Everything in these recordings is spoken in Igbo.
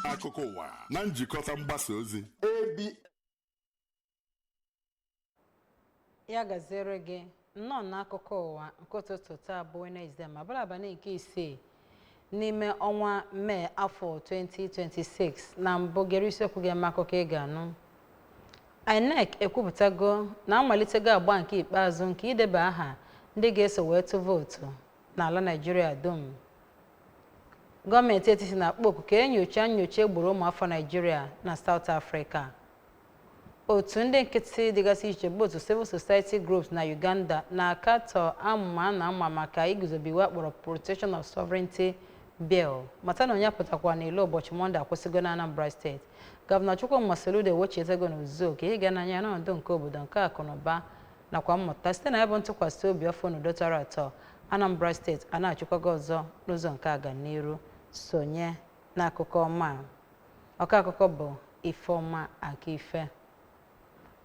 Akụkọ ụwa na njikọta mgbasa ozi AB. Ya gaziere gị. Nnọọ n'akụkọ ụwa nke ụtụtụ taa bụ Wenezdee, ma bụrụ abalị nke 6 n'ime ọnwa Mee afọ 2026. Na mbụ, gere isiokwu ga-eme akụkọ ị ga-anụ. INEC ekwupụtago na amalitego agba nke ikpeazụ nke ideba aha ndị ga-eso wee tụ vootu n'ala Naịjirịa dum. Gọọmenti etiti na-akpọ oku ka enyocha nyocha egburu ụmụafọ Naịjirịa na South Africa. Otu ndị nkịtị dịgasị iche bụ otu Civil Society Groups na Uganda na-akatọ amụma a na-ama maka iguzobe iwu akpọrọ Protection of Sovereignty Bill. Mata na onye apụtakwa n'ilo ụbọchị Mọnde akwụsịgo na Anambra Steeti. Gọvanọ Chukwuma Soludo ewechietego n'ozuzu oke ịga n'anya n'ọnọdụ nke obodo, nke akụ na ụba nakwa mmụta site na ya bụ ntụkwasị obi ọfụ n'udo tọrọ atọ. Anambra Steeti a na-achịkwago ọzọ n'ụzọ nke aganiru. Sonye n'akụkọ ọma a. Ọkọ akụkọ bụ Ifeọma Akife.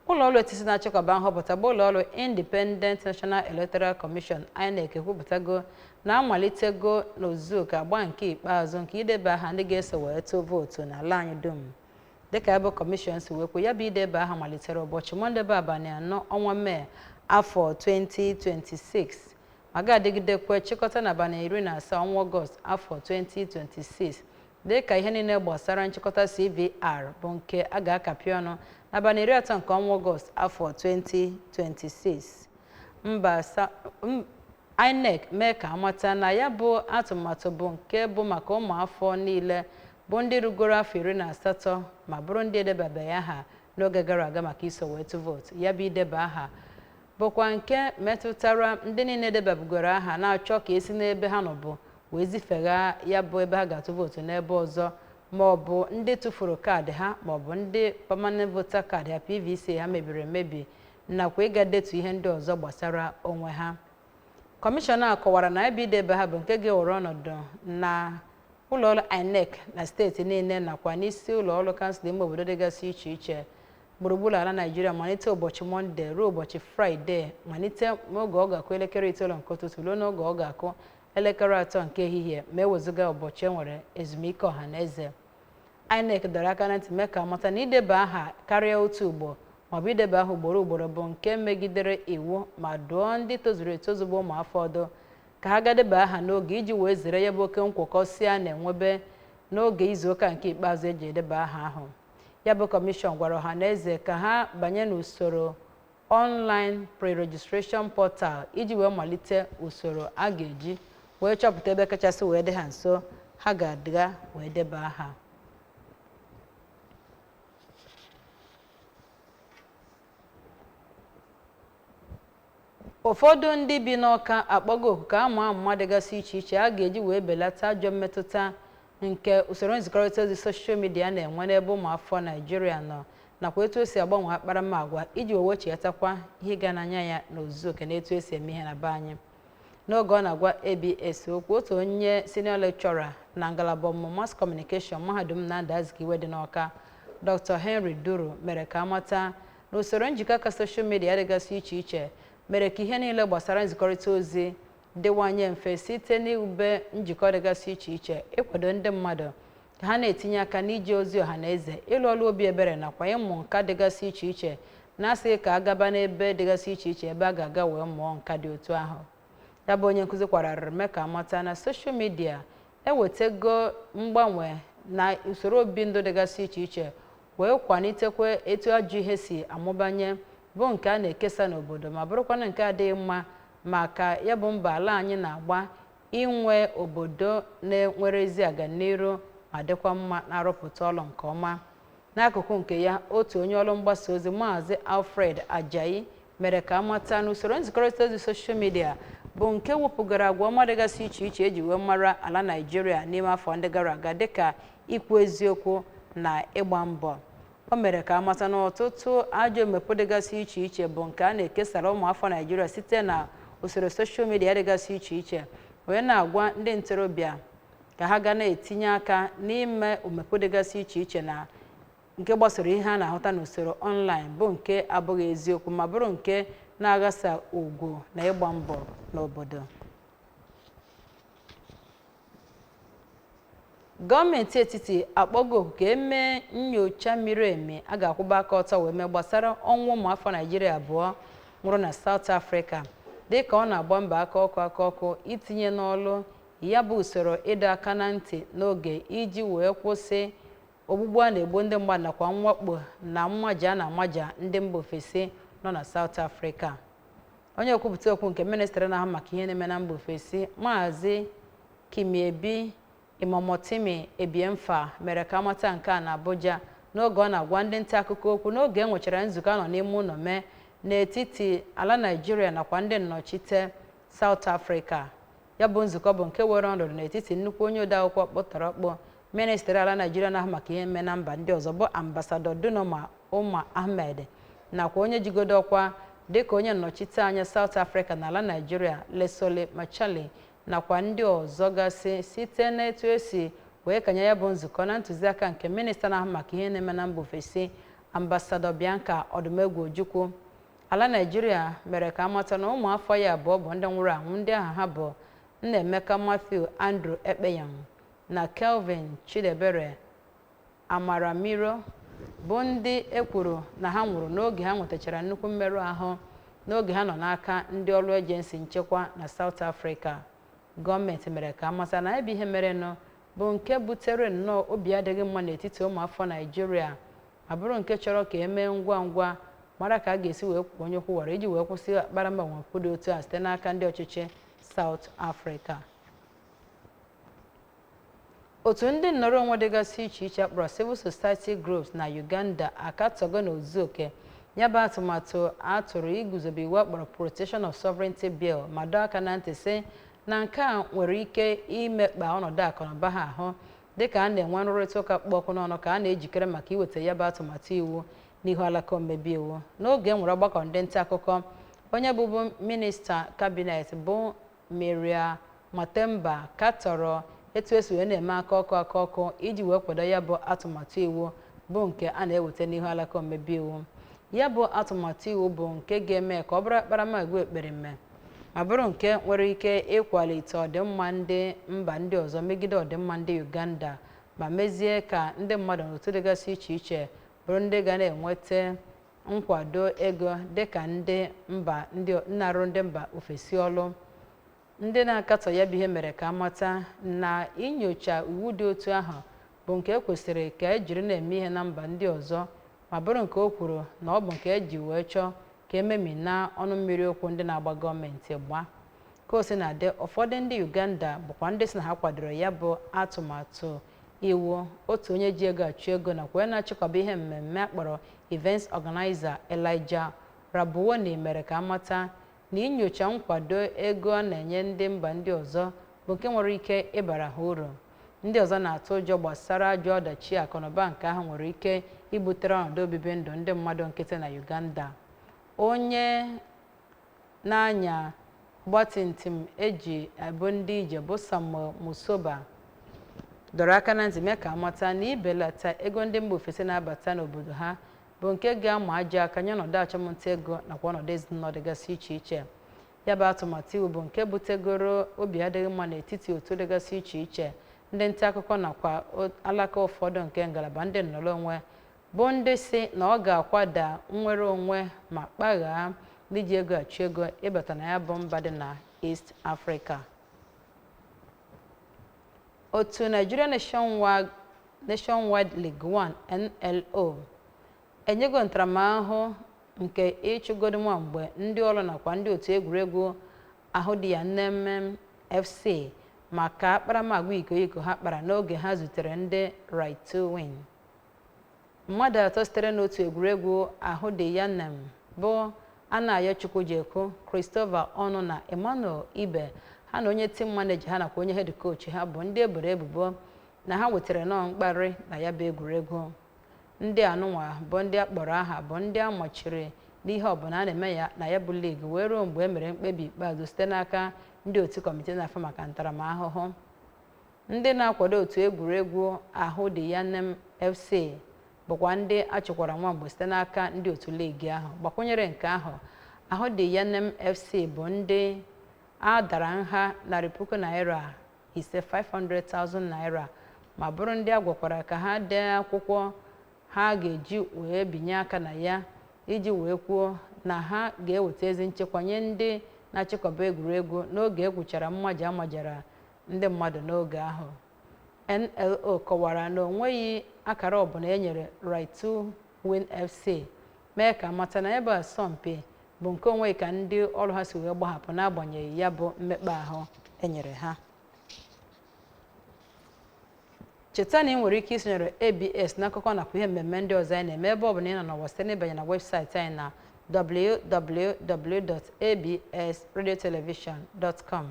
Ụlọọrụ etiti na-achịkọba nhọpụta bụ ụlọọrụ Independent National Electoral Commission, INEC, ekwupụtago na amalitego n'ozuzu oke agba nke ikpeazụ nke ideba aha ndị ga-eso wee tụọ vootu n'ala anyị dum. Dịka ya bụ kọmishọn si wee kwuo, ya bụ ideba aha malitere ụbọchị Mọnde bụ abalị 4 ọnwa Mee afọ 2026, ma ga-adịgidekwe chịkọta n'abalị 17 ọnwa Ọgọst afọ 2026, dịka ihe niile gbasara nchịkọta CVR bụ nke a ga-akapị ọnụ n'abalị 30 nke ọnwa Ọgọst afọ 2026. Mba INEC mee ka amata na ya bụ atụmatụ bụ nke bụ maka ụmụafọ niile bụ ndị rugoro afọ 18 ma bụrụ ndị edebabeghị aha n'oge gara aga maka iso wee tụ vootu. Ya bụ ideba aha bụkwa nke metụtara ndị niile edebabugoro aha na-achọ ka esi n'ebe ha nọbụ wee zifegha ya bụ ebe ha ga-atụ vootu n'ebe ọzọ, ma ọ bụ ndị tụfuru kaadị ha, ma ọ bụ ndị permanent voter card ha, PVC ha, mebiri emebi, nakwa ịga detu ihe ndị ọzọ gbasara onwe ha. Kọmishọna kọwara na ebe idebe ha bụ nke ga-ewere ọnọdụ na ụlọọrụ INEC na steeti niile nakwa n'isi ụlọọrụ kansụl ime obodo dịgasị iche iche gburugburu ala Naịjirịa, malite ụbọchị Mọnde ruo ụbọchị Fraịde, malite n'oge ọ ga-akụ elekere 9 nke ụtụtụ ruo n'oge ọ ga-akụ elekere 3 nke ehihie, ma ewezụga ụbọchị e nwere ezumike ọha na eze. INEC dọrọ aka na ntị mee ka amata na ideba aha karịa otu ugbo maọbụ ideba aha ugboro ugboro bụ nke megidere iwu, ma dụọ ndị tozuru etozu bụ ụmụafọ ọdụ ka ha ga deba aha n'oge iji wee zere ya bụ oke nkwekọsị a na-enwebe n'oge izuụka nke ikpeazụ eji edeba aha ahụ. Ya bụ kọmishọn gwara ọha na eze ka ha banye n'usoro online pre-registration portal iji wee malite usoro a ga-eji wee chọpụta ebe kachasị wee dị ha nso ha ga-aga wee deba aha. Ụfọdụ ndị bi n'Ọka akpọgo oku ka ama amụma dịgasị iche iche a ga-eji wee belata ajọ mmetụta nke usoro nzikọrịta ozi soshal midia na-enwe n'ebe ụmụafọ Naịjirịa nọ, nakwa etu o si agbanwe akparamagwa, iji wee wechiatakwa ihe ịga n'anya ya n'ozuzu oke na etu esi eme ihe na be anyị. N'oge ọ na-agwa ABS okwu, otu onye senior lecturer na ngalaba ọmụmụ Mass Communication, Mahadum Nnamdi Azikiwe dị n'Ọka, Dr. Henry Duru, mere ka amata na usoro njikọ aka soshal midia dịgasị iche iche mere ka ihe niile gbasara nzikọrịta ozi dịwanye mfe site n'ube njikọ dịgasị iche iche, ịkwado ndị mmadụ ka ha na-etinye aka n'ije ozi ọha na eze, ịlụ ọrụ obi ebere, nakwa ịmụ nka dịgasị iche iche, na-asịghị ka a gaba n'ebe dịgasị iche iche ebe a ga-aga wee mụọ nka dị otu ahụ. Ya bụ onye nkụzi kwararịrị mee ka amata na soshal midia ewetego mgbanwe na usoro obibi ndụ dịgasị iche iche, wee kwalitekwa etu ajọ ihe si amụbanye bụ nke a na-ekesa n'obodo, ma bụrụkwana nke adịghị mma maka ya bụ mba ala anyị na-agba inwe obodo na-enwere ezi aganiru ma dịkwa mma na-arụpụta ọrụ nke ọma. N'akụkụ nke ya, otu onye ọrụ mgbasa ozi, Maazị Alfred Ajayi, mere ka amata na usoro nzikọrịta ozi soshal midia bụ nke wepụgara agwa ọma dịgasị iche iche eji wee mara ala Naịjirịa n'ime afọ ndị gara aga, dịka ikwu eziokwu na ịgba mbọ. O mere ka amata na ọtụtụ ajọ omepụ dịgasị iche iche bụ nke a na-ekesara ụmụafọ Naịjirịa site na usoro soshal midia dịgasị iche iche, wee na-agwa ndị ntorobịa ka ha ga na-etinye aka n'ime omepụ dịgasị iche iche na nke gbasoro ihe a na-ahụta n'usoro online, bụ nke abụghị eziokwu ma bụrụ nke na-aghasa ugwu na ịgba mbọ n'obodo. Gọọmenti etiti akpọgo oku ka emee nyocha miri emi a ga-akwụba aka ọtọ wee mee gbasara ọnwụ ụmụafọ Naijiria abụọ nwụrụ na South Africa, dịka ọ na-agba mbọ aka ọkụ aka ọkụ itinye n'ọlụ ya bụ usoro ịdọ aka na ntị n'oge iji wee kwụsị ogbugbu a na-egbu ndị mmadụ nakwa mwakpo na mmaja a na-amaja ndị mba ofesi nọ na South Africa. Onye okwupụta okwu nke ministrị na-ahụ maka ihe na-eme na mba ofesi, Maazị Kimiebi Imomotimi Ebienfa, mere ka amata nke a na Abuja n'oge ọ na-agwa ndị nta akụkọ okwu n'oge e nwechara nzukọ a nọ n'ime ụlọ mee n'etiti ala Naijiria nakwa ndị nnọchite South Africa. Ya bụ nzukọ bụ nke were ọnọdụ n'etiti nnukwu onye odeakwụkwọ kpọtọrọkpọ ministrị ala Naijiria na-ahụ maka ihe eme na mba ndị ọzọ, bụ Ambasadọ Dunoma Umar Ahmed, nakwa onye jigodo ọkwa dịka onye nnọchite anya South Africa n'ala Naijiria, Lesole Machali, nakwa ndị ọzọ gasị. Site n'etu esi wee kanye ya bụ nzukọ na ntụziaka nke minista na-ahụ maka ihe na-eme na mba ofesi, Ambasadọ Bianca Odumegwu Ojukwu, ala Naijiria mere ka amata na ụmụafọ ya abụọ bụ ndị nwụrụ anwụ, ndị aha ha bụ Nnaemeka Matthew Andrew Ekpeyong na Kelvin Chidebere Amaramiro, bụ ndị e kwuru na ha nwụrụ n'oge ha nwetachara nnukwu mmerụ ahụ n'oge ha nọ n'aka ndị ọrụ ejensi nchekwa na South Africa. Gọọmenti mere ka amata na ebe ihe merenụ bụ nke butere nnọọ obi adịghị mma n'etiti ụmụafọ Naijiria, ma bụrụ nke chọrọ ka emee ngwa ngwa mara ka a ga-esi wee kwuo onye kwuwara iji wee kwụsị akparamagwa dị otu a site n'aka ndị ọchịchị South Africa. Otu ndị nnọrọ onwe dịgasị iche iche akpọrọ Civil Society Groups na Uganda akatọgo n'ozuoke ya bụ atụmatụ atụrụ iguzobe iwu akpọrọ Protection of Sovereignty Bill, ma dọọ aka na ntị sị na nke a nwere ike imekpa ọnọdụ akụnụba ha ahụ, dịka a na-enwe nrụrịta ụka kpụ ọkụ n'ọnụ ka a na-ejikere maka iweta ya bụ atụmatụ iwu n'ihu alaka omebe iwu. N'oge nwere ọgbakọ ndị nta akụkọ, onye bụbu minista kabinet bụ Miria Matemba katọrọ etu esi wee na-eme aka ọkụ aka ọkụ iji wee kwado ya bụ atụmatụ iwu bụ nke a na-eweta n'ihu alaka omebe iwu. Ya bụ atụmatụ iwu bụ nke ga-eme ka ọ bụrụ akparamagwa ekperime, ma bụrụ nke nwere ike ịkwalite ọdịmma ndị mba ndị ọzọ megide ọdịmma ndị Uganda, ma mezie ka ndị mmadụ n'otu dịgasị iche iche bụrụ ndị ga na-enweta nkwado ego dịka ndị mba ndị na-arụ ndị mba ofesi ọlụ. Ndị na-akatọ ya bụ ihe mere ka amata na inyocha iwu dị otu ahụ bụ nke ekwesịrị ka ejiri na-eme ihe na mba ndị ọzọ, ma bụrụ nke o kwuru na ọ bụ nke eji wee chọọ ka ememina ọnụ mmiri okwu ndị na-agba gọọmenti gba. Ka o si na-adị, ụfọdụ ndị Uganda bụkwa ndị si na ha kwadoro ya bụ atụmatụ iwu. Otu onye ji ego achụ ego nakwa onye na-achịkọba ihe mmemme akpọrọ events organizer, Elijah Rabuoni, mere ka amata na inyocha nkwado ego a na-enye ndị mba ndị ọzọ bụ nke nwere ike ịbara ha uru. Ndị ọzọ na-atụ ụjọ gbasara ajọ ọdachi akụnụba nke ahụ nwere ike ibutere ọnọdụ obibi ndụ ndị mmadụ nkịtị na Uganda. Onye na-anya ọgbatumtum eji ebu ndị ije bụ Samuel Musoba dọrọ aka na ntị mee ka amata na ibelata ego ndị mba ofesi na-abata n'obodo ha bụ nke ga-ama ajọ aka nye ọnọdụ achọmnta ego nakwa ọnọdụ ezinụlọ dịgasị iche iche. Ya bụ atụmatụ iwu bụ nke butegoro obi adịghị mma n'etiti otu dịgasị iche iche, ndị nta akụkọ nakwa alaka ụfọdụ nke ngalaba ndị nnọrọ onwe, bụ ndị si na ọ ga-akwada nnwere onwe ma kpaghaa ndị ji ego achụ ego ịbata na ya bụ mba dị na East Africa. Otu Nigeria Nationwide League One, NLO, enyego ntaramahụhụ nke ịchụgodo nwa mgbe ndị ọrụ nakwa ndị otu egwuregwu ahụ dị ya Nnem FC maka akparamagwa iko iko ha kpara n'oge ha zutere ndị Right to Win. Mmadụ atọ sitere n'otu egwuregwu ahụ dị ya Nnem bụ Anayo Chukwujekwu, Christopher Ọnụ na Emmanuel Ibe, ha na onye team manager ha nakwa onye head coach ha, bụ ndị eboro ebubo na ha nwetara nọọ mkparị na ya bụ egwuregwu. Ndị anụnwa bụ ndị akpọrọ aha bụ ndị a machiri n'ihe ọbụla a na-eme ya na ya bụ league wee ruo mgbe e mere mkpebi ikpeazụ site n'aka ndị otu kọmitii na-afụ maka ntaramahụhụ. Ndị na-akwado otu egwuregwu ahụ dị ya Nnem FC bụkwa ndị achịkwara nwa mgbe site n'aka ndị otu league ahụ. Gbakwunyere nke ahụ, ahụ dị ya Nnem FC bụ ndị a dara nha ₦500,000 naira. Ma bụrụ ndị a gwakwara ka ha dee akwụkwọ ha ga-eji wee binye aka na ya iji wee kwuo na ha ga-eweta ezi nchekwa nye ndị na-achịkọba egwuregwu n'oge egwuchara mmaja amajara ndị mmadụ n'oge ahụ. NLO kọwara na o nweghị akara ọbụla e nyere Right to Win FC, mee ka amata na ya bụ asọmpi bụ nke onweghị ka ndị ọrụ ha si wee gbahapụ n'agbanyeghị ya bụ mmekpa ahụ e nyere ha. Cheta na ị nwere ike isonyere ABS n'akụkọ nakwa ihe mmemme ndị ọzọ anyị na-eme ebe ọ bụla ị nọ n'ụwa site n'ịbanye na webụsaịtị anyị na www.absradiotelevision.com,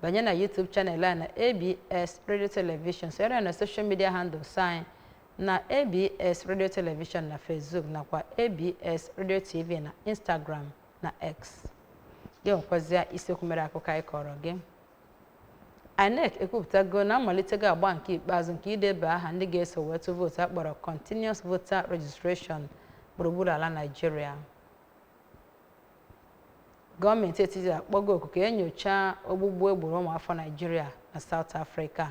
banye na YouTube channel anyị na ABS Radio Television, sonyere anyị na social media handles anyị na ABS Radio Television na Facebook nakwa ABS Radio TV na Instagram na X. Gị nwekwazịa isiokwu mere akụkọ anyị kọrọ gị. INEC ekwupụtago na amalitego agba nke ikpeazụ nke ideba aha ndị ga-eso wee tụ vootu akpọrọ Continuous Voter Registration gburugburu ala Naịjirịa. Gọọmenti etiti akpọgo oku ka enyocha ogbugbu egburu ụmụafọ Naịjirịa na South Africa.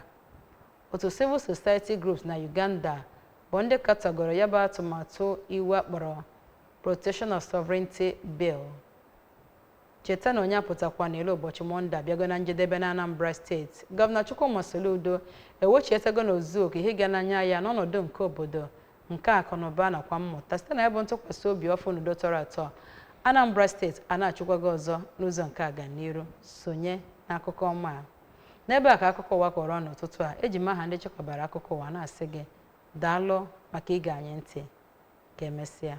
Otu Civil Society Groups na Uganda bụ ndị katọgoro ya bụ atụmatụ iwu akpọrọ Protection of Sovereignty Bill. Cheta na onye apụtakwa n'elu ụbọchị Mọnde abịago na njedebe na Anambra Steeti. Gọvanọ Chukwuma Soludo ewechietago n'ozu oke ihe ga n'anya ya n'ọnọdụ nke obodo, nke akụnụba nakwa mmụta site na ebe ntụkwasị obi ọfụ n'udo tọrọ atọ. Anambra Steeti a na-achụkwago ọzọ n'ụzọ nke aganiru. Sonye n'akụkọ ọma a. N'ebe a ka akụkọ ụwa kọrọ n'ụtụtụ a. Eji m aha ndị chịkọbara akụkọ ụwa na-asị gị daalụ maka ige anyị ntị. Ka emesịa.